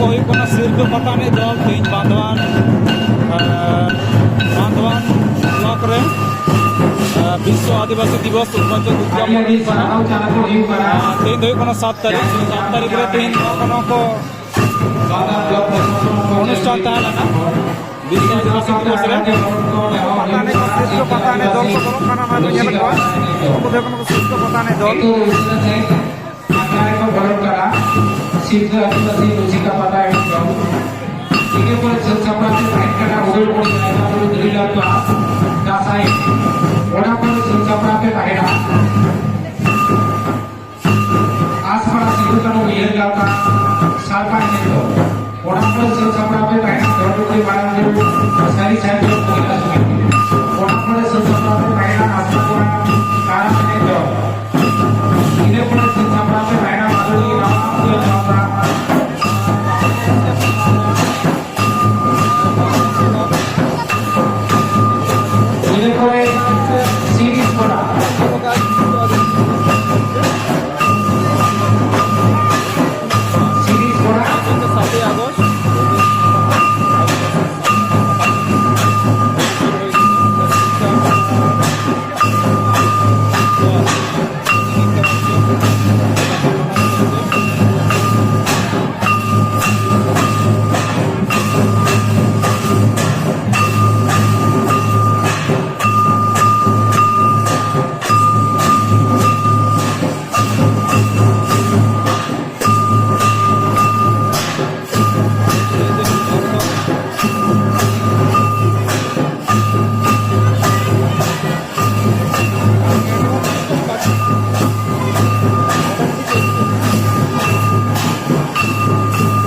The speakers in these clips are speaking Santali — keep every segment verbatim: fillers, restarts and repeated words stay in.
ᱦᱩᱭᱩᱜ ᱠᱟᱱᱟ ᱥᱤᱨᱠᱟᱹ ᱯᱟᱛᱟ ᱮᱱᱮᱡ ᱫᱚᱞ ᱛᱮᱦᱮᱧ ᱵᱟᱸᱫᱷᱣᱟᱱ, ᱟᱨ ᱵᱟᱸᱫᱷᱣᱟᱱ ᱵᱞᱚᱠ ᱨᱮ, ᱟᱨ ᱵᱤᱥᱥᱚ ᱟᱹᱫᱤᱵᱟᱹᱥᱤ ᱫᱤᱵᱚᱥ ᱩᱫᱡᱟᱯᱚᱱ ᱦᱩᱭᱩᱜ ᱠᱟᱱᱟ᱾ ᱟᱨ ᱛᱮᱦᱮᱧ ᱫᱚ ᱦᱩᱭᱩᱜ ᱠᱟᱱᱟ ᱥᱟᱛ ᱛᱟᱹᱨᱤᱠᱷ᱾ ᱥᱟᱛ ᱛᱟᱹᱨᱤᱠᱷ ᱨᱮ ᱛᱮᱦᱮᱧ ᱱᱚᱣᱟ ᱠᱚ, ᱱᱚᱣᱟ ᱠᱚ ᱚᱱᱩᱥᱴᱷᱟᱱ ᱛᱟᱦᱮᱸ ᱞᱮᱱᱟ ᱵᱤᱥᱥᱚ ᱟᱹᱫᱤᱵᱟᱹᱥᱤ ᱫᱤᱵᱚᱥ ᱨᱮ᱾ ᱯᱟᱛᱟ ᱮᱱᱮᱡ ᱠᱚ, ᱥᱤᱨᱠᱟᱹ ᱯᱟᱛᱟ ᱮᱱᱮᱡ ᱫᱚᱞ ᱠᱚ ᱵᱚᱞᱚᱜ ᱠᱟᱱᱟ, ᱚᱱᱟ ᱠᱚ ᱧᱮᱞᱮᱫ ᱠᱚᱣᱟ᱾ ᱩᱱᱠᱩ ᱫᱚ ᱮᱠᱷᱚᱱ ᱠᱚ ᱥᱤᱨᱠᱟᱹ ᱯᱟᱛᱟ ᱮᱱᱮᱡ ᱫᱚᱞ᱾ ᱟᱠᱷᱲᱟ ᱨᱮᱠᱚ ᱵᱚᱞᱚᱱ ᱠᱟᱱᱟ ᱥᱤᱞᱫᱟᱹ ᱟᱹᱫᱤᱵᱟᱹᱥᱤ ᱨᱩᱥᱤᱠᱟ ᱯᱟᱛᱟ ᱮᱱᱮᱡ ᱫᱚᱞ᱾ ᱤᱱᱟᱹ ᱯᱚᱨᱮ ᱥᱟᱹᱛ ᱥᱟᱯᱲᱟᱣ ᱛᱮ ᱛᱟᱦᱮᱸ ᱠᱟᱱᱟ ᱩᱰᱟᱹᱞ ᱠᱚ ᱡᱟᱭᱜᱟ ᱵᱩᱨᱩ ᱫᱷᱤᱨᱤ ᱞᱟᱛᱟᱨ ᱫᱟᱸᱥᱟᱭ᱾ ᱚᱱᱟ ᱯᱚᱨᱮ ᱥᱟᱹᱛ ᱥᱟᱯᱲᱟᱣ ᱛᱮ ᱛᱟᱦᱮᱱᱟ ᱟᱥᱯᱟᱲᱟ ᱥᱤᱫᱩ ᱠᱟᱹᱱᱦᱩ ᱩᱭᱦᱟᱹᱨ ᱜᱟᱶᱛᱟ ᱥᱟᱲᱯᱟ ᱮᱱᱮᱡ ᱫᱚᱞ᱾ ᱚᱱᱟ ᱯᱚᱨᱮ ᱥᱟᱹᱛ ᱥᱟᱯᱲᱟᱣ ᱛᱮ ᱛᱟᱦᱮᱱᱟ ᱫᱷᱚᱨᱢᱚᱯᱩᱨᱤ ᱢᱟᱨᱟᱝ ᱵᱩᱨᱩ ᱥᱟᱹᱨᱤ ᱥᱟᱹᱨᱤ ᱢᱚᱦᱤᱞᱟ ᱥᱚᱢᱤᱛᱤ᱾ ᱚᱱᱟ ᱯᱚᱨᱮ ᱥᱟᱹᱛ ᱥᱟᱯᱲᱟᱣ ᱛᱮ ᱛᱟᱦᱮᱱᱟ ᱟᱥᱯᱟᱲᱟ ᱠᱟᱨᱟᱢ ᱮᱱᱮᱡ ᱫᱚᱞ᱾ ᱤᱱᱟᱹ ᱯᱚᱨᱮ ᱥᱟᱹᱛ ᱥᱟᱯᱲᱟᱣ ᱛᱮ ᱛᱟᱦᱮᱱᱟ ᱢᱟᱫᱩᱨᱤ ᱱᱟᱣᱟ ᱩᱛᱟᱹᱨ ᱥᱟᱶᱛᱟ᱾ ᱤᱱᱟᱹ ᱯᱚᱨᱮ ᱥᱤᱨᱤᱡ ᱠᱚᱲᱟ᱾ ᱥᱤᱨᱤᱡ ᱠᱚᱲᱟ᱾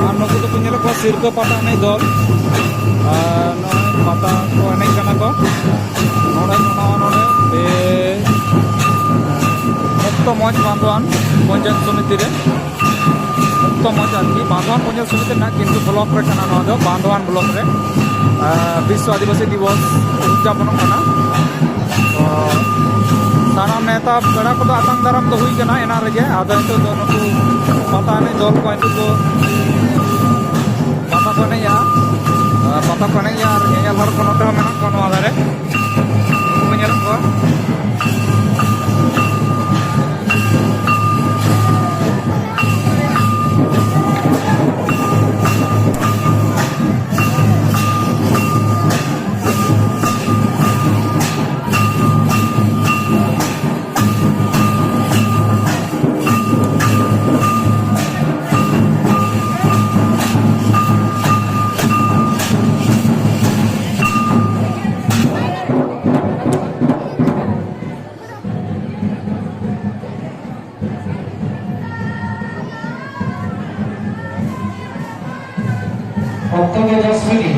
ᱟᱨ ᱱᱩᱠᱩ ᱫᱚᱠᱚ ᱧᱮᱞᱚᱜ ᱠᱚᱣᱟ ᱥᱤᱨᱠᱟᱹ ᱯᱟᱛᱟ ᱮᱱᱮᱡ ᱫᱚᱞ᱾ ᱟᱨ ᱱᱚᱜᱼᱚᱭ ᱯᱟᱛᱟ ᱠᱚ ᱮᱱᱮᱡ ᱠᱟᱱᱟ ᱠᱚ ᱱᱚᱰᱮ, ᱱᱚᱣᱟ ᱱᱚᱰᱮ᱾ ᱵᱮ-, ᱢᱩᱠᱛᱚ ᱢᱚᱧᱪ ᱵᱟᱸᱫᱷᱣᱟᱱ ᱯᱚᱧᱪᱟᱭᱮᱛ ᱥᱚᱢᱤᱛᱤ ᱨᱮ᱾ ᱢᱩᱠᱛᱚ ᱢᱚᱧᱪ ᱟᱨᱠᱤ ᱵᱟᱸᱫᱷᱣᱟᱱ ᱯᱚᱧᱪᱟᱭᱮᱛ ᱥᱚᱢᱤᱛᱤ ᱨᱮᱱᱟᱜ, ᱠᱤᱱᱛᱩ ᱵᱞᱚᱠ ᱨᱮ ᱠᱟᱱᱟ ᱱᱚᱣᱟ ᱫᱚ, ᱵᱟᱸᱫᱷᱣᱟᱱ ᱵᱞᱚᱠ ᱨᱮ᱾ ᱟᱨ ᱵᱤᱥᱥᱚ ᱟᱹᱫᱤᱵᱟᱹᱥᱤ ᱫᱤᱵᱚᱥ ᱩᱫᱽᱡᱟᱯᱚᱱᱚᱜ ᱠᱟᱱᱟ᱾ ᱛᱚ, ᱥᱟᱱᱟᱢ ᱱᱮᱣᱛᱟ ᱯᱮᱲᱟ ᱠᱚᱫᱚ ᱟᱛᱟᱝ ᱫᱟᱨᱟᱢ ᱫᱚ ᱦᱩᱭ ᱠᱟᱱᱟ ᱮᱱᱟᱝ ᱨᱮᱜᱮ᱾ ᱟᱫᱚ ᱱᱤᱛᱚᱜ ᱫᱚ ᱱᱩᱠᱩ ᱯᱟᱛᱟ ᱮᱱᱮᱡ ᱫᱚᱞ ᱠᱚ ᱱᱤᱛᱚᱜ ᱫᱚ ᱠᱚ ᱮᱱᱮᱡᱼᱟ, ᱟᱨ ᱯᱟᱛᱟ ᱠᱚ ᱮᱱᱮᱡᱼᱟ, ᱟᱨ ᱧᱮᱧᱮᱞ ᱦᱚᱲ ᱠᱚ ᱱᱚᱛᱮ ᱦᱚᱸ ᱢᱮᱱᱟᱜ ᱠᱚᱣᱟ ᱱᱚᱣᱟ ᱫᱷᱟᱨᱮ, ᱩᱱᱠᱩ ᱠᱚ ᱧᱮᱞᱮᱫ ᱠᱚᱣᱟ᱾ ᱚᱠᱛᱚ ᱜᱮ ᱫᱚᱥ ᱢᱤᱱᱤᱴ᱾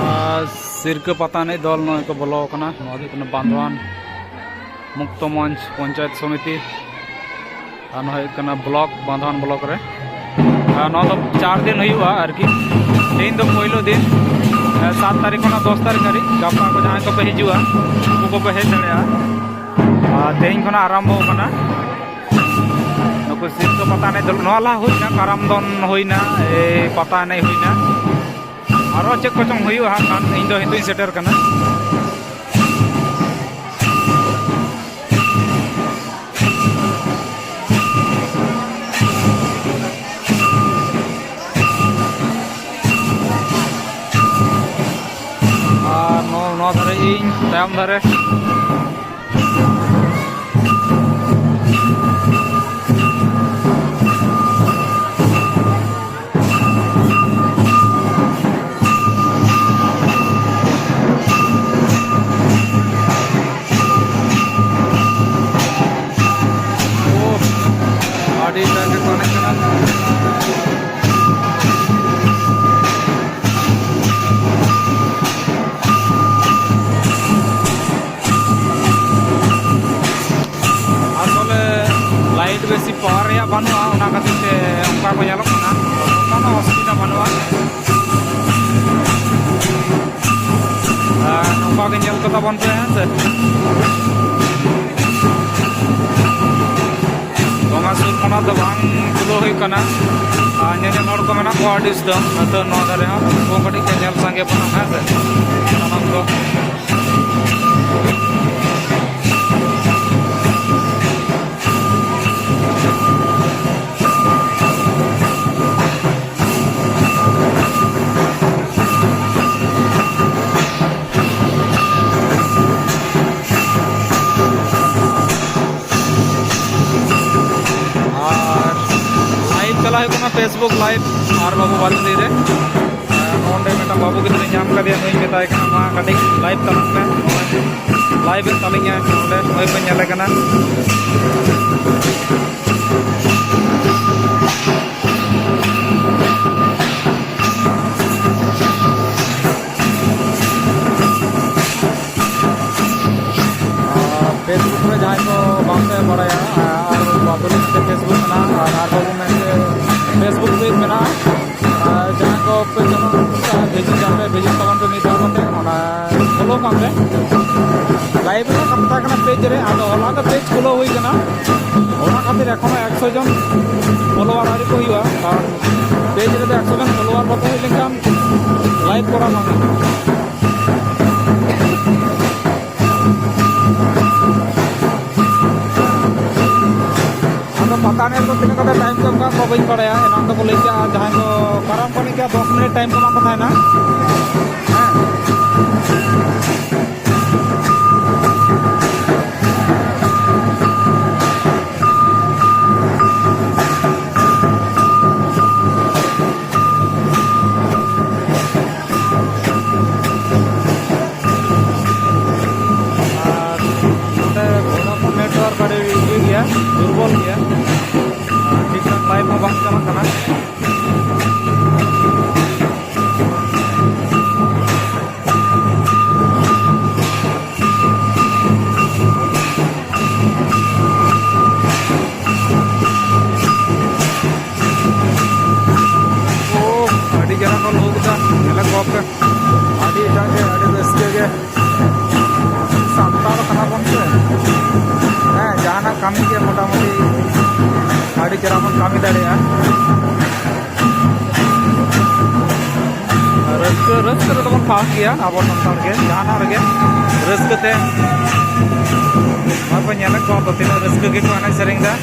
ᱟᱨ ᱥᱤᱨᱠᱟᱹ ᱯᱟᱛᱟ ᱮᱱᱮᱡ ᱫᱚᱞ ᱱᱚᱜᱼᱚᱭ ᱠᱚ ᱵᱚᱞᱚ ᱟᱠᱟᱱᱟ᱾ ᱱᱚᱣᱟ ᱫᱚ ᱦᱩᱭᱩᱜ ᱠᱟᱱᱟ ᱵᱟᱸᱫᱷᱣᱟᱱ ᱢᱩᱠᱛᱚ ᱢᱚᱧᱪ ᱯᱚᱧᱪᱟᱭᱮᱛ ᱥᱚᱢᱤᱛᱤ᱾ ᱟᱨ ᱱᱚᱣᱟ ᱦᱩᱭᱩᱜ ᱠᱟᱱᱟ ᱵᱞᱚᱠ, ᱵᱟᱸᱫᱷᱣᱟᱱ ᱵᱞᱚᱠ ᱨᱮ᱾ ᱟᱨ ᱱᱚᱣᱟ ᱫᱚ ᱪᱟᱨ ᱫᱤᱱ ᱦᱩᱭᱩᱜᱼᱟ ᱟᱨᱠᱤ᱾ ᱛᱮᱦᱮᱧ ᱫᱚ ᱯᱳᱭᱞᱳ ᱫᱤᱱ, ᱮ, ᱥᱟᱛ ᱛᱟᱹᱨᱤᱠᱷ ᱠᱷᱚᱱᱟᱜ ᱫᱚᱥ ᱛᱟᱹᱨᱤᱠᱷ ᱫᱷᱟᱹᱨᱤᱡ᱾ ᱜᱟᱯᱟ ᱠᱚ ᱡᱟᱦᱟᱸᱭ ᱠᱚᱯᱮ ᱦᱤᱡᱩᱜᱼᱟ, ᱩᱱᱠᱩ ᱠᱚᱯᱮ ᱦᱮᱡ ᱫᱟᱲᱮᱭᱟᱜᱼᱟ᱾ ᱟᱨ ᱛᱮᱦᱮᱧ ᱠᱷᱚᱱᱟᱜ ᱟᱨᱟᱢᱵᱷᱚ ᱟᱠᱟᱱᱟ ᱱᱩᱠᱩ ᱥᱤᱨᱠᱟᱹ ᱯᱟᱛᱟ ᱮᱱᱮᱡ ᱫᱚ᱾ ᱱᱚᱣᱟ ᱞᱟᱦᱟ ᱦᱩᱭᱱᱟ, ᱠᱟᱨᱟᱢ ᱫᱚᱱ ᱦᱩᱭᱱᱟ, ᱮ, ᱯᱟᱛᱟ ᱮᱱᱮᱡ ᱦᱩᱭᱱᱟ, ᱟᱨᱚ ᱪᱮᱫ ᱠᱚᱪᱚᱝ ᱦᱩᱭᱩᱜᱼᱟ ᱦᱟᱸᱜ ᱠᱷᱟᱱ᱾ ᱤᱧ ᱫᱚ ᱱᱤᱛᱚᱜ ᱤᱧ ᱥᱮᱴᱮᱨ ᱠᱟᱱᱟ᱾ ᱟᱨ ᱱᱚ-, ᱱᱚᱣᱟ ᱫᱷᱟᱨᱮ ᱤᱧ ᱛᱟᱭᱚᱢ ᱫᱷᱟᱨᱮ᱾ ᱟᱹᱰᱤ ᱡᱟᱸᱠ ᱜᱮᱠᱚ ᱮᱱᱮᱡ ᱠᱟᱱᱟ᱾ ᱟᱥᱚᱞᱮ ᱵᱮᱥᱤ ᱯᱟᱣᱟᱨ ᱨᱮᱭᱟᱜ ᱵᱟᱹᱱᱩᱜᱼᱟ, ᱚᱱᱟ ᱠᱷᱟᱹᱛᱤᱨ ᱛᱮ ᱚᱱᱠᱟ ᱠᱚ ᱧᱮᱞᱚᱜ ᱠᱟᱱᱟ᱾ ᱠᱳᱱᱳ ᱚᱥᱩᱵᱤᱫᱷᱟ ᱵᱟᱹᱱᱩᱜᱼᱟ᱾ ᱟᱨ ᱱᱚᱝᱠᱟ ᱜᱮ ᱧᱮᱞ ᱠᱚ ᱛᱟᱵᱚᱱ ᱯᱮ, ᱦᱮᱸ ᱥᱮ᱾ ᱫᱚᱢᱮ ᱥᱩᱨ ᱠᱷᱚᱱᱟᱜ ᱫᱚ ᱵᱟᱝ ᱛᱩᱞᱟᱹᱣ ᱦᱩᱭᱩᱜ ᱠᱟᱱᱟ᱾ ᱟᱨ ᱧᱮᱧᱮᱞ ᱦᱚᱲ ᱠᱚ ᱢᱮᱱᱟᱜ ᱠᱚᱣᱟ ᱟᱹᱰᱤ ᱩᱥᱛᱟᱹ᱾ ᱱᱤᱛᱚᱜ ᱱᱚᱣᱟ ᱫᱷᱟᱨᱮ ᱦᱚᱸ ᱩᱱᱠᱩ ᱠᱟᱹᱴᱤᱡ ᱠᱚ ᱧᱮᱞ ᱥᱟᱸᱜᱮ ᱵᱚᱱᱟ, ᱦᱮᱸ ᱥᱮ, ᱥᱟᱱᱟᱢ ᱠᱚ᱾ ᱟᱨ ᱞᱟᱭᱤᱵᱷ ᱪᱟᱞᱟᱜ ᱦᱩᱭᱩᱜ ᱠᱟᱱᱟ, Facebook ᱞᱟᱭᱤᱵᱷ ᱟᱨ ᱵᱟᱹᱵᱩ ᱵᱟᱫᱞᱤ ᱨᱮ᱾ ᱟᱨ ᱱᱚᱰᱮ ᱢᱤᱫᱴᱟᱝ ᱵᱟᱹᱵᱩ ᱜᱤᱫᱽᱨᱟᱹᱧ ᱧᱟᱢ ᱠᱟᱫᱮᱭᱟ, ᱱᱩᱭ ᱢᱮᱛᱟᱭ ᱠᱟᱱᱟ, "ᱢᱟ ᱠᱟᱹᱴᱤᱡ ᱞᱟᱭᱤᱵᱷ ᱛᱟᱞᱟᱝ ᱢᱮ, ᱱᱚᱜᱼᱚᱭ ᱞᱟᱭᱤᱵᱷ ᱮᱫ ᱛᱟᱞᱤᱧᱟ ᱱᱚᱰᱮ, ᱱᱩᱭ ᱯᱮ ᱧᱮᱞᱮ ᱠᱟᱱᱟ᱾" ᱟᱨ Facebook ᱨᱮ ᱡᱟᱦᱟᱸᱭ ᱠᱚ ᱵᱟᱝᱯᱮ ᱵᱟᱲᱟᱭᱟ, ᱟᱨ ᱵᱟᱹᱵᱩ ᱢᱮᱱᱛᱮ Facebook ᱢᱮᱱᱟᱜᱼᱟ, ᱟᱨ ᱟᱨ ᱵᱟᱹᱵᱩ ᱢᱮᱱᱛᱮ Facebook ᱯᱮᱡᱽ ᱢᱮᱱᱟᱜᱼᱟ᱾ ᱟᱨ ᱡᱟᱦᱟᱸᱭ ᱠᱚ ᱯᱮ ᱪᱟᱞᱟᱜ ᱠᱟᱱᱟ, ᱵᱷᱤᱡᱤᱴ ᱟᱯᱮ, ᱵᱷᱤᱡᱤᱴ ᱛᱟᱵᱚᱱ ᱯᱮ ᱢᱤᱫ ᱫᱷᱟᱣ ᱠᱟᱛᱮ, ᱚᱱᱟ ᱯᱷᱚᱞᱳ ᱠᱟᱜ ᱯᱮ᱾ ᱞᱟᱭᱤᱵᱷ ᱨᱮᱱᱟᱜ ᱠᱟᱛᱷᱟ ᱠᱟᱱᱟ ᱯᱮᱡᱽ ᱨᱮ, ᱟᱫᱚ ᱦᱚᱞᱟ ᱜᱮ ᱯᱮᱡᱽ ᱠᱷᱩᱞᱟᱹᱣ ᱦᱩᱭ ᱠᱟᱱᱟ, ᱚᱱᱟ ᱠᱷᱟᱹᱛᱤᱨ ᱮᱠᱷᱚᱱᱳ ᱮᱠᱥᱚ ᱡᱚᱱ ᱯᱷᱚᱞᱳᱣᱟᱨ ᱟᱹᱣᱨᱤ ᱠᱚ ᱦᱩᱭᱩᱜᱼᱟ᱾ ᱟᱨ ᱯᱮᱡᱽ ᱨᱮᱫᱚ ᱮᱠᱥᱚ ᱡᱚᱱ ᱯᱷᱚᱞᱳᱣᱟᱨ ᱵᱟᱠᱚ ᱦᱩᱭ ᱞᱮᱱᱠᱷᱟᱱ ᱞᱟᱭᱤᱵᱷ ᱠᱚᱨᱟᱣ ᱵᱟᱝ ᱜᱟᱱᱚᱜᱼᱟ᱾ ᱟᱫᱚ ᱯᱟᱛᱟ ᱮᱱᱮᱡ ᱫᱚ ᱛᱤᱱᱟᱹᱜ ᱠᱟᱛᱮ ᱴᱟᱭᱤᱢ ᱠᱚ ᱮᱢ ᱠᱟᱜ ᱠᱚᱣᱟ ᱵᱟᱹᱧ ᱵᱟᱲᱟᱭᱟ᱾ ᱮᱱᱟᱝ ᱫᱚᱠᱚ ᱞᱟᱹᱭ ᱠᱮᱜᱼᱟ, ᱡᱟᱦᱟᱸᱭ ᱠᱚ ᱯᱟᱨᱚᱢ ᱠᱟᱱ ᱜᱮᱭᱟ, ᱫᱚᱥ ᱢᱤᱱᱤᱴ ᱴᱟᱭᱤᱢ ᱠᱚ ᱮᱢᱟ ᱠᱚ ᱛᱟᱦᱮᱱᱟ᱾ ᱦᱮᱸ᱾ ᱟᱨ ᱱᱚᱛᱮ ᱵᱷᱳᱰᱟᱯᱷᱳᱱ ᱱᱮᱴᱣᱟᱨᱠ ᱟᱹᱰᱤ ᱤᱭᱟᱹ ᱜᱮᱭᱟ, ᱫᱩᱨᱵᱚᱞ ᱜᱮᱭᱟ᱾ ᱟᱨ ᱴᱷᱤᱠ ᱴᱷᱟᱠ ᱞᱟᱭᱤᱱ ᱦᱚᱸ ᱵᱟᱝ ᱪᱟᱞᱟᱜ ᱠᱟᱱᱟ᱾ ᱠᱟᱹᱢᱤ ᱜᱮ ᱢᱚᱴᱟᱢᱩᱴᱤ ᱟᱹᱰᱤ ᱪᱮᱦᱨᱟ ᱵᱚᱱ ᱠᱟᱹᱢᱤ ᱫᱟᱲᱮᱭᱟᱜᱼᱟ᱾ ᱨᱟᱹᱥᱠᱟᱹ, ᱨᱟᱹᱥᱠᱟᱹ ᱨᱮᱫᱚ ᱵᱚᱱ ᱯᱟᱥ ᱜᱮᱭᱟ ᱟᱵᱚ ᱥᱟᱱᱛᱟᱲ ᱜᱮ, ᱡᱟᱦᱟᱱᱟᱜ ᱨᱮᱜᱮ ᱨᱟᱹᱥᱠᱟᱹ ᱛᱮ᱾ ᱱᱚᱜᱼᱚᱭ ᱵᱚᱱ ᱧᱮᱞᱮᱫ ᱠᱚᱣᱟ ᱛᱚ, ᱛᱤᱱᱟᱹᱜ ᱨᱟᱹᱥᱠᱟᱹ ᱜᱮᱠᱚ ᱮᱱᱮᱡ ᱥᱮᱨᱮᱧ ᱮᱫᱟ᱾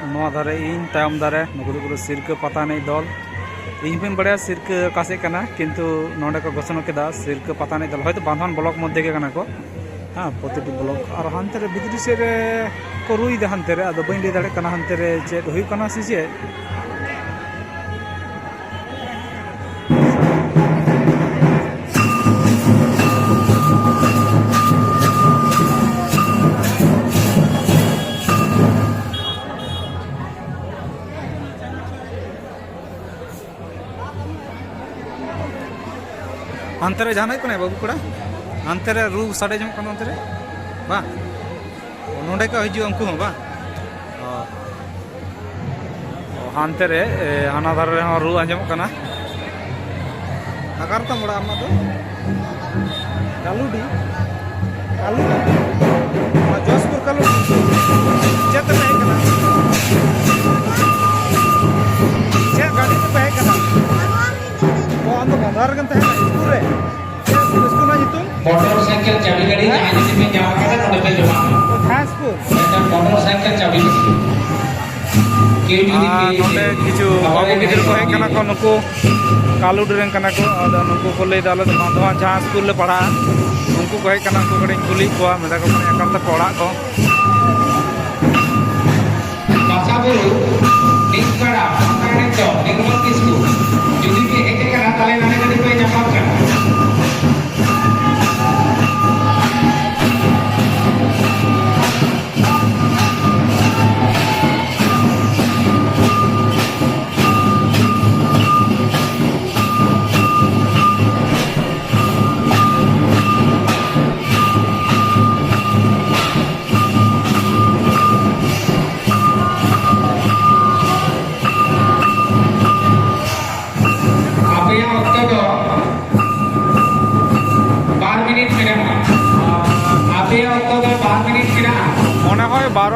ᱟᱨ ᱱᱚᱣᱟ ᱫᱷᱟᱨᱮ ᱤᱧ, ᱛᱟᱭᱚᱢ ᱫᱷᱟᱨᱮ ᱱᱩᱠᱩ ᱫᱚ ᱯᱩᱨᱟᱹ ᱥᱤᱨᱠᱟᱹ ᱯᱟᱛᱟ ᱮᱱᱮᱡ ᱫᱚᱞ᱾ ᱤᱧ ᱵᱟᱹᱧ ᱵᱟᱲᱟᱭᱟ ᱥᱤᱨᱠᱟᱹ ᱚᱠᱟ ᱥᱮᱫ ᱠᱟᱱᱟ, ᱠᱤᱱᱛᱩ ᱱᱚᱰᱮ ᱠᱚ ᱜᱷᱳᱥᱚᱱᱟ ᱠᱮᱫᱟ ᱥᱤᱨᱠᱟᱹ ᱯᱟᱛᱟ ᱮᱱᱮᱡ ᱫᱚᱞ, ᱦᱚᱭᱛᱳ ᱵᱟᱸᱫᱷᱣᱟᱱ ᱵᱞᱚᱠ ᱢᱚᱫᱽᱫᱷᱮ ᱜᱮ ᱠᱟᱱᱟ ᱠᱚ᱾ ᱦᱮᱸ, ᱯᱨᱚᱛᱤᱴᱤ ᱵᱞᱚᱠ᱾ ᱟᱨ ᱦᱟᱱᱛᱮ ᱨᱮ ᱵᱷᱤᱛᱨᱤ ᱥᱮᱫ ᱨᱮ ᱠᱚ ᱨᱩᱭᱮᱫᱟ, ᱦᱟᱱᱛᱮ ᱨᱮ᱾ ᱟᱫᱚ ᱵᱟᱹᱧ ᱞᱟᱹᱭ ᱫᱟᱲᱮᱭᱟᱜ ᱠᱟᱱᱟ ᱦᱟᱱᱛᱮ ᱨᱮ ᱪᱮᱫ ᱦᱩᱭᱩᱜ ᱠᱟᱱᱟ ᱥᱮ ᱪᱮᱫ᱾ ᱦᱟᱱᱛᱮ ᱨᱮ ᱡᱟᱦᱟᱱᱟᱜ ᱦᱩᱭᱩᱜ ᱠᱟᱱᱟ ᱵᱟᱹᱵᱩ ᱠᱚᱲᱟ? ᱦᱟᱱᱛᱮ ᱨᱮ ᱨᱩ ᱥᱟᱰᱮ ᱟᱸᱡᱚᱢᱚᱜ ᱠᱟᱱᱟ ᱚᱱᱛᱮ ᱨᱮ? ᱵᱟᱝ? ᱱᱚᱸᱰᱮ ᱠᱚ ᱦᱤᱡᱩᱜᱼᱟ ᱩᱱᱠᱩ ᱦᱚᱸ, ᱵᱟᱝ? ᱚ᱾ ᱚ, ᱦᱟᱱᱛᱮ ᱨᱮ, ᱮ, ᱦᱟᱱᱟ ᱫᱷᱟᱨᱮ ᱨᱮᱦᱚᱸ ᱨᱩ ᱟᱸᱡᱚᱢᱚᱜ ᱠᱟᱱᱟ᱾ ᱚᱠᱟ ᱨᱮᱛᱟᱢ ᱚᱲᱟᱜ ᱟᱢᱟᱜ ᱫᱚ? ᱠᱟᱞᱩᱰᱤ? ᱠᱟᱞᱩᱰᱤ? ᱱᱚᱣᱟ ᱡᱚᱥᱯᱩᱨ ᱠᱟᱞᱩᱰᱤ? ᱪᱮᱫ ᱛᱮᱯᱮ ᱦᱮᱡ ᱠᱟᱱᱟ? ᱪᱮᱫ ᱜᱟᱹᱰᱤ ᱛᱮᱯᱮ ᱦᱮᱡ ᱠᱟᱱᱟ? ᱚ, ᱟᱢ ᱫᱚ ᱵᱟᱸᱫᱷᱣᱟᱱ ᱨᱮᱜᱮᱢ ᱛᱟᱦᱮᱸ ᱠᱟᱱᱟ, ᱤᱥᱠᱩᱞ ᱨᱮ? ᱪᱮᱫ ᱤᱥᱠᱩᱞ ᱨᱮᱱᱟᱜ ᱧᱩᱛᱩᱢ? ᱢᱚᱴᱚᱨ ᱥᱟᱭᱠᱮᱞ ᱪᱟᱹᱵᱤ ᱜᱟᱹᱰᱤ, ᱦᱮᱸ? ᱡᱟᱦᱟᱸᱭ ᱡᱩᱫᱤ ᱯᱮ ᱧᱟᱢ ᱠᱟᱫᱟ, ᱱᱚᱰᱮ ᱯᱮ ᱡᱚᱢᱟ᱾ ᱚ, ᱡᱟᱦᱟᱸ ᱤᱥᱠᱩᱞ? ᱢᱤᱫᱴᱟᱝ ᱢᱚᱴᱚᱨ ᱥᱟᱭᱠᱮᱞ ᱪᱟᱹᱵᱤ ᱜᱟᱹᱰᱤ᱾ ᱟᱨ ᱱᱚᱰᱮ ᱠᱤᱪᱷᱩ ᱵᱟᱹᱵᱩ ᱜᱤᱫᱽᱨᱟᱹ ᱠᱚ ᱦᱮᱡ ᱠᱟᱱᱟ ᱠᱚ, ᱱᱩᱠᱩ ᱠᱟᱞᱩᱰᱤ ᱨᱮᱱ ᱠᱟᱱᱟ ᱠᱚ᱾ ᱟᱫᱚ ᱱᱩᱠᱩ ᱠᱚ ᱞᱟᱹᱭᱫᱟ, "ᱟᱞᱮ ᱫᱚ ᱵᱟᱸᱫᱷᱣᱟᱱ ᱡᱟᱦᱟᱸ ᱤᱥᱠᱩᱞ ᱞᱮ ᱯᱟᱲᱦᱟᱜᱼᱟ, ᱩᱱᱠᱩ ᱠᱚ ᱦᱮᱡ ᱠᱟᱱᱟ, ᱩᱱᱠᱩ ᱠᱟᱹᱴᱤᱡ ᱤᱧ ᱠᱩᱞᱤᱭᱮᱫ ᱠᱚᱣᱟ, ᱢᱮᱛᱟ ᱠᱚ ᱠᱟᱹᱱᱟᱹᱧ ᱚᱠᱟ ᱛᱟᱯᱮ ᱚᱲᱟᱜ ᱠᱚ?" ᱵᱟᱥᱟ ᱵᱩᱨᱩ, ᱱᱤᱢᱯᱟᱲᱟ, ᱯᱟᱛᱟᱱᱤᱛᱚ, ᱱᱤᱨᱢᱚᱞ ᱠᱤᱥᱠᱩ᱾ ᱡᱩᱫᱤ ᱯᱮ ᱦᱮᱡ ᱟᱠᱟᱱᱟ, ᱛᱟᱦᱞᱮ ᱱᱚᱰᱮ ᱠᱟᱹᱴᱤᱡ ᱯᱮ ᱧᱟᱯᱟᱢ ᱠᱟᱱᱟ᱾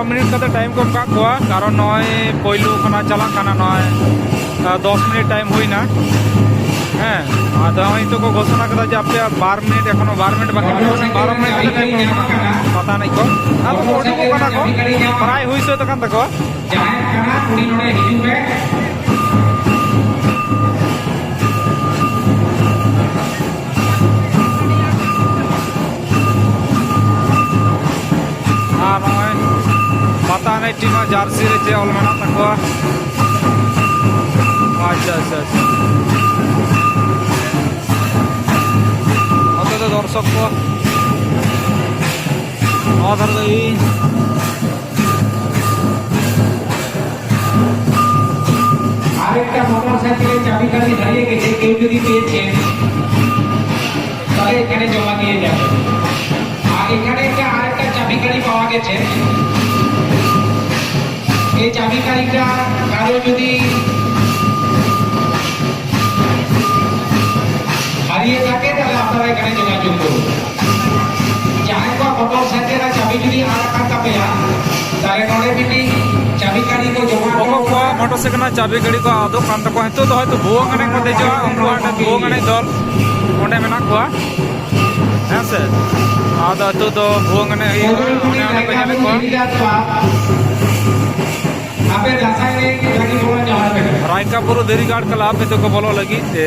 ᱢᱤᱱᱤᱴ ᱠᱟᱛᱮ ᱴᱟᱭᱤᱢ ᱠᱚ ᱮᱢ ᱠᱟᱜ ᱠᱚᱣᱟ, ᱠᱟᱨᱚᱱ ᱱᱚᱜᱼᱚᱭ ᱯᱳᱭᱞᱳ ᱠᱷᱚᱱᱟᱜ ᱪᱟᱞᱟᱜ ᱠᱟᱱᱟ, ᱱᱚᱜᱼᱚᱭ, ᱟ, ᱫᱚᱥ ᱢᱤᱱᱤᱴ ᱴᱟᱭᱤᱢ ᱦᱩᱭᱱᱟ᱾ ᱦᱮᱸ, ᱟᱫᱚ ᱱᱚᱜᱼᱚᱭ ᱱᱤᱛᱚᱜ ᱠᱚ ᱜᱷᱳᱥᱚᱱᱟ ᱠᱟᱫᱟ ᱡᱮ ᱟᱯᱮᱭᱟᱜ ᱵᱟᱨ ᱢᱤᱱᱤᱴ, ᱮᱠᱷᱚᱱᱳ ᱵᱟᱨ ᱢᱤᱱᱤᱴ ᱵᱟᱠᱤ ᱢᱮᱱᱟᱜᱼᱟ, ᱵᱟᱨᱚ ᱢᱤᱱᱤᱴ ᱠᱟᱛᱮ ᱴᱟᱭᱤᱢ ᱠᱚ ᱮᱢ ᱠᱟᱜ ᱠᱚᱣᱟ ᱯᱟᱛᱟ ᱮᱱᱮᱡ ᱠᱚ᱾ ᱟᱫᱚ ᱠᱚ ᱩᱰᱩᱠᱚᱜ ᱠᱟᱱᱟ ᱠᱚ, ᱯᱨᱟᱭ ᱦᱩᱭ ᱥᱟᱹᱛ ᱟᱠᱟᱱ ᱛᱟᱠᱚᱣᱟ᱾ ᱡᱟᱦᱟᱸᱭ ᱠᱟᱱᱟ ᱩᱱᱤ ᱱᱚᱰᱮ ᱦᱤᱡᱩᱜ ᱢᱮ᱾ ᱟᱨ ᱱᱚᱜᱼᱚᱭ ᱯᱟᱛᱟ ᱮᱱᱮᱡ ᱴᱤᱢᱟᱜ ᱡᱟᱨᱥᱤ ᱨᱮ ᱪᱮᱫ ᱚᱞ ᱢᱮᱱᱟᱜ ᱛᱟᱠᱚᱣᱟ? ᱟᱪᱪᱷᱟ, ᱟᱪᱪᱷᱟ, ᱟᱪᱪᱷᱟ᱾ ᱱᱚᱛᱮ ᱫᱚ ᱫᱚᱨᱥᱚᱠ ᱠᱚ, ᱱᱚᱣᱟ ᱫᱷᱟᱨᱮ ᱫᱚ ᱤᱧ᱾ আরেকটা মোটরসাইকেলের চাবি কাঠি হারিয়ে গেছে, কেউ যদি পেয়েছেন তাহলে এখানে জমা দিয়ে যাবেন। আর এখানে একটা আরেকটা চাবি কাঠি পাওয়া গেছে, এই চাবি কাঠিটা কারো যদি হারিয়ে থাকে তাহলে আপনারা এখানে যোগাযোগ করুন। ᱡᱟᱦᱟᱸᱭ ᱠᱚᱣᱟᱜ ᱢᱚᱴᱚᱨ ᱥᱟᱭᱠᱮᱞ ᱨᱮᱱᱟᱜ ᱪᱟᱵᱤ ᱡᱩᱫᱤ ᱟᱫ ᱟᱠᱟᱱ ᱛᱟᱯᱮᱭᱟ, ᱛᱟᱦᱞᱮ ᱱᱚᱰᱮ ᱢᱤᱫᱴᱤᱡ ᱪᱟᱵᱤ ᱠᱟᱹᱰᱤ ᱠᱚ ᱡᱚᱢᱟ ᱦᱚᱴᱚ ᱚᱠᱚᱭ ᱠᱚᱣᱟᱜ ᱢᱚᱴᱚᱨ ᱥᱟᱭᱠᱮᱞ ᱨᱮᱱᱟᱜ ᱪᱟᱵᱤ ᱜᱟᱹᱰᱤ ᱠᱚ ᱟᱫᱚᱜ ᱠᱟᱱ ᱛᱟᱠᱚᱣᱟ, ᱱᱤᱛᱚᱜ ᱫᱚ ᱦᱚᱭᱛᱳ ᱵᱷᱩᱣᱟᱹᱝ ᱮᱱᱮᱡ ᱠᱚ ᱫᱮᱡᱚᱜᱼᱟ, ᱩᱱᱠᱩ ᱦᱟᱸᱰᱮ ᱵᱷᱩᱣᱟᱹᱝ ᱮᱱᱮᱡ ᱫᱚᱞ ᱚᱸᱰᱮ ᱢᱮᱱᱟᱜ ᱠᱚᱣᱟ, ᱦᱮᱸ ᱥᱮ? ᱟᱫᱚ ᱱᱤᱛᱚᱜ ᱫᱚ ᱵᱷᱩᱣᱟᱹᱝ ᱮᱱᱮᱡ ᱦᱩᱭᱩᱜᱼᱟ, ᱚᱸᱰᱮ ᱚᱸᱰᱮ ᱠᱚ ᱧᱮᱞᱮᱫ ᱠᱚᱣᱟ᱾ ᱟᱯᱮ ᱫᱟᱸᱥᱟᱭ ᱮᱱᱮᱡ ᱞᱟᱹᱜᱤᱫ ᱵᱚᱞᱚ ᱧᱟᱢ ᱯᱮ᱾ ᱨᱟᱭᱠᱟ ᱵᱩᱨᱩ ᱫᱷᱤᱨᱤ ᱜᱟᱲ ᱠᱞᱟᱵᱽ ᱱᱤᱛᱚᱜ ᱠᱚ ᱵᱚᱞᱚᱜ ᱞᱟᱹᱜᱤᱫ, ᱮ,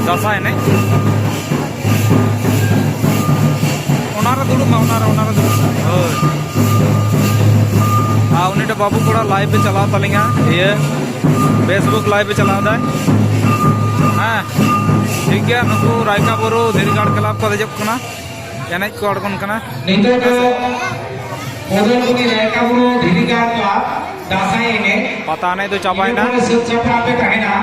ᱫᱟᱸᱥᱟᱭ ᱮᱱᱮᱡ᱾ ᱚᱱᱟᱨᱮ ᱫᱩᱲᱩᱵ ᱢᱮ, ᱚᱱᱟᱨᱮ, ᱚᱱᱟᱨᱮ ᱫᱩᱲᱩᱵ ᱢᱮ᱾ ᱦᱳᱭ᱾ ᱟᱨ ᱩᱱᱤᱴᱟᱜ ᱵᱟᱹᱵᱩ ᱠᱚᱲᱟ live ᱮ ᱪᱟᱞᱟᱣ ᱛᱟᱹᱞᱤᱧᱟ, ᱤᱭᱟᱹ, Facebook live ᱮ ᱪᱟᱞᱟᱣ ᱫᱟᱭ᱾ ᱦᱮᱸ, ᱴᱷᱤᱠ ᱜᱮᱭᱟ, ᱱᱩᱠᱩ ᱨᱟᱭᱠᱟ ᱵᱩᱨᱩ ᱫᱷᱤᱨᱤ ᱜᱟᱲ ᱠᱞᱟᱵᱽ ᱠᱚ ᱫᱮᱡᱚᱜ ᱠᱟᱱᱟ, ᱮᱱᱮᱡ ᱠᱚ ᱟᱬᱜᱚᱱ ᱠᱟᱱᱟ᱾ ᱱᱤᱛᱚᱜ ᱫᱚ ᱩᱫᱚᱞᱜᱩᱱᱤ ᱨᱟᱭᱠᱟ ᱵᱩᱨᱩ ᱫᱷᱤᱨᱤ ᱜᱟᱲ ᱠᱞᱟᱵᱽ ᱫᱟᱸᱥᱟᱭ ᱮᱱᱮᱡ᱾ ᱯᱟᱛᱟ ᱮᱱᱮᱡ ᱫᱚ ᱪᱟᱵᱟᱭᱮᱱᱟ᱾ ᱤᱱᱟᱹ ᱯᱚᱨᱮ ᱥᱟᱹᱛ ᱥᱟᱯᱲᱟᱣ ᱯᱮ ᱛᱟᱦᱮᱱᱟ᱾